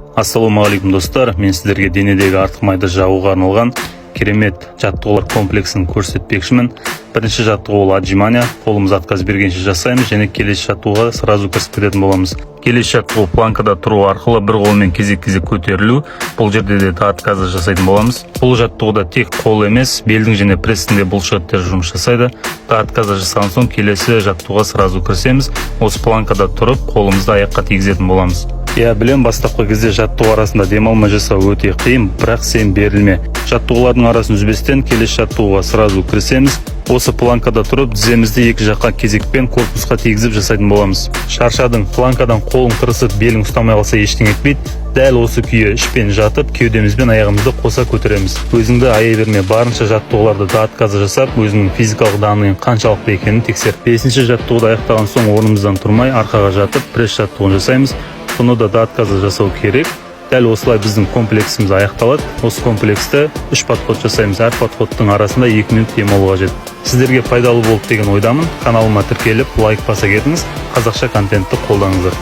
Ассалаумағалейкум, достар! Мен сіздерге денедегі артық майды жағуға арналған керемет жаттығулар комплексін көрсетпекшімін. Бірінші жаттығу ол отжимания. Қолымыз отказ бергенше жасаймыз және келесі жаттығуға сразу кірісіп кететін боламыз. Келесі жаттығу планкада тұру арқылы бір қолмен кезек кезек көтерілу. Бұл жерде де до отказа жасайтын боламыз. Бұл жаттығуда тек қол емес, белдің және пресстің де бұлшықеттері жұмыс жасайды. До отказа жасаған соң, келесі жаттығуға сразу кірісеміз. Осы планкада тұрып, қолымызды аяққа тигізетін боламыз. Иә, білем, бастапқы кезде жаттығу арасында демалмай жасау өте қиын, бірақ сен берілме. Жаттығулардың арасын үзбестен, келесі жаттығуға сразу кірісеміз. Осы планкада тұрып, тіземізді екі жаққа кезекпен корпусқа тигізіп жасайтын боламыз. Шаршадың, планкадан қолың тырысып, белің ұстамай қалса, ештеңе етпейді. Дәл осы күйі ішпен жатып, кеудемізбен аяғымызды қоса көтереміз. Өзіңді аяй берме, барынша жаттығуларды до отказа жасап, өзіңнің физикалық данныйың қаншалықты екенін тексер. Бесінші жаттығуды аяқтаған соң, орнымыздан тұрмай, арқаға жатып, пресс жаттығуын жасаймыз. Бұны да до отказа жасау керек. Дәл осылай біздің комплексіміз аяқталады. Осы комплексті үш подход жасаймыз. Әр подходтың арасында 2 минут демалу қажет. Сіздерге пайдалы болды деген ойдамын. Каналыма тіркеліп, лайк баса кетіңіз. Қазақша контентті қолдаңыздар.